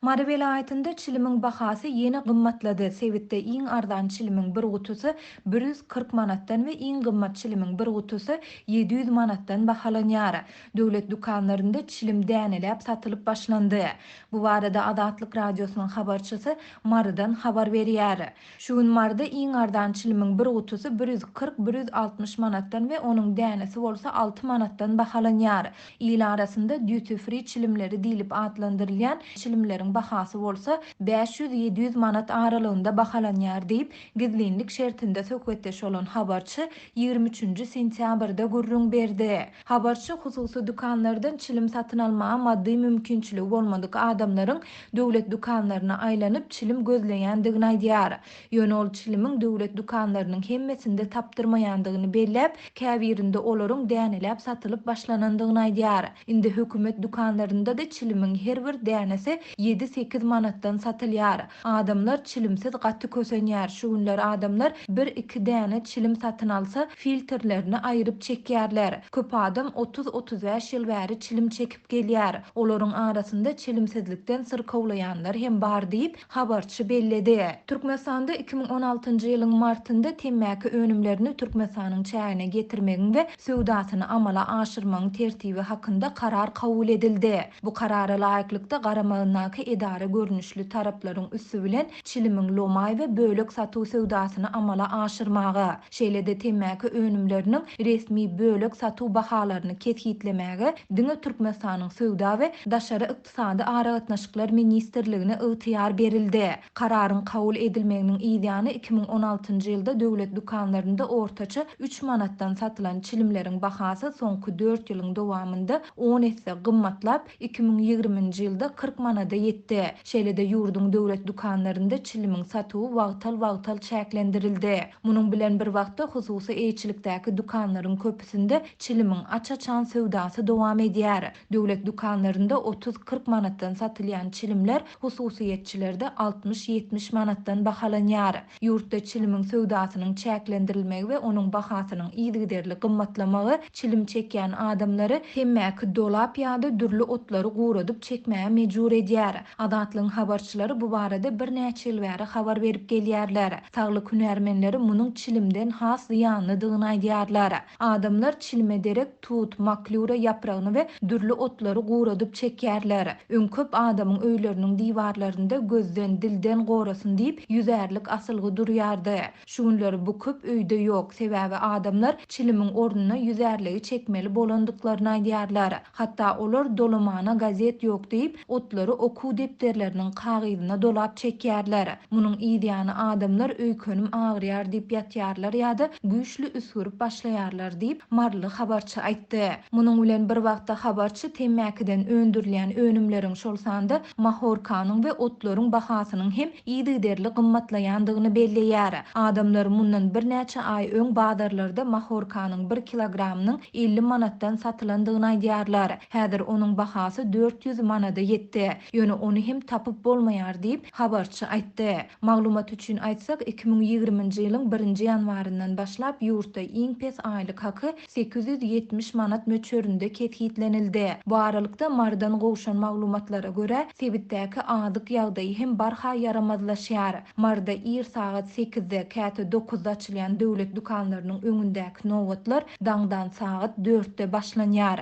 Mary welaýatynda çilimiň bahasy ýene gymmatlady. Sebitde iň arzan çilimiň bir gutusy 140 manatdan we iň gymmat çilimiň bir gutusy 700 manatdan bahalanýar. Döwlet dükanlarynda çilim däneläp satylyp başlandy. Bu barada Azatlyk Radiosynyň habarçysy Marydan habar berýär. Şu gün Maryda iň arzan çilimiň bir gutusy 140, 160 manatdan we onuň dänesi bolsa 6 manatdan bahalanýar. Il arasynda duty free çilimleri diýlip atlandyrylýan çilimleriň bahasy bolsa 500, 700 manat aralygynda bahalanýar diýip, gizlinlik şertinde söhbetdeş bolan habarçy 23-nji sentýabrda gürrüň berdi. Habarçy hususy dükanlardan çilim satyn almaga maddy mümkinçiligi bolmadyk adamlaryň döwlet dükanlaryna aýlanyp, çilim gözleýändigini aýdýar. Ýöne ol çilimiň döwlet dükanlarynyň hemmesinde tapdyrmaýandygyny belläp, käbirinde olaryň däneläp satylyp başlanandygyny aýdýar. Indi hökümet dükanlarynda-da çilimiň her bir dänesi ýedi-sekiz manatdan satylýar. Adamlar çilimsiz gaty kösenýär. Şu günler adamlar bir-iki däne çilim satyn alsa, filtrlerini aýryp çekýärler. Köp adam 30-35 ýyl bäri çilim çekip gelýär. Olaryň arasynda çilimsizlikden syrkawlaýanlar hem bar diýip, habarçy belledi. Türkmenistanda 2016-njy ýylyň martynda temmäki önümlerini Türkmenistanyň çägine getirmegiň we söwdasyny amala aşyrmagyň tertibi hakynda karar kabul edildi. Bu karara laýyklykda, garamagyndaky edara görnüşli taraplaryň üsti bilen çilimiň lomaý we bölek satuw söwdasyny amala aşyrmaga, şeýle-de temmäki önümleriniň resmi bölek satuw bahalaryny kesgitlemäge diňe Türkmenistanyň Söwda we daşary ykdysady aragatnaşyklar ministrligine ygtyýar berildi. Kararyň kabul edilmeginiň yzýany 2016-njy ýylda döwlet dükanlarynda ortaça üç manatdan satylan çilimleriň bahasy soňky dört ýylyň dowamynda on esse gymmatlap, 2020-nji ýylda 40 manada ýetdi. Şeýle-de ýurduň döwlet dükanlarynda çilimiň satuwy wagtal-wagtal çäklendirildi. Munuň bilen bir wagtda hususy eýeçilikdäki dükanlaryň köpüsinde çilimiň aç-açan söwdasy dowam edýär. Döwlet dükanlarynda 30-40 manatdan satylýan çilimler hususyýetçilerde 60-70 manatdan bahalanýar. Ýurtda çilimiň söwdasynyň çäklendirilmegi we onuň bahasynyň yzygiderli gymmatlamagy çilim çekýän adamlary temmäki dolap ýa-da dürli otlary guradyp çekmäge mejbur edýär. Azatlygyň habarçylary bu barada birnäçe ýyl bäri habar berip gelýärler. Saglyk hünärmenleri munuň çilimden has zyýanlydygyny aýdýarlar. Adamlar çilime derek tut, maklýura ýapragyny we dürli otlary guradyp çekýärler. Öň köp adamyň öýleriniň diwarlarynda gözden, dilden gorasyn diýip, ýüzärlik asylgy durýardy. Şu günler bu köp öýde ýok, sebäbi adamlar çilimiň ornuna ýüzärligi çekmeli bolandyklaryny aýdýarlar. Hatda olar dolamana gazet ýok diýip, otlary okuw depderleriniň kagyzyna dolap çekýärler. Munuň yz ýany adamlar öýkenim agyrýar diýip ýatýarlar ýa-da güýçli üsgürip başlaýarlar diýip, maryly habarçy aýtdy. Munuň bilen bir wagtda habarçy temmäkiden öndürilýän önümleriň, şol sanda mahorkanyň we otlaryň bahasynyň hem yzygiderli gymmatlaýandygyny belleýär. Adamlar mundan birnäçe aý öň bazarlarda mahorkanyň bir kilogramynyň 50 manatdan satylandygyny aýdýarlar. Häzir onuň bahasy 400 manada ýetdi. Ýöne ony hem tapyp bolmaýar diýip, habarçy aýtdy. Maglumat üçin aýtsak, 2020-nji ýylyň birinji ýanwaryndan başlap ýurtda iň pes aýlyk haky 870 manat möçberinde kesgitlenildi. Bu aralykda, Marydan gowşan maglumatlara görä, sebitdäki azyk ýagdaýy hem barha ýaramazlaşýar. Maryda ir sagat sekizde, käte dokuzda açylýan döwlet dükanlarynyň öňündäki nobatlar daňdan sagat dörtde başlanýar.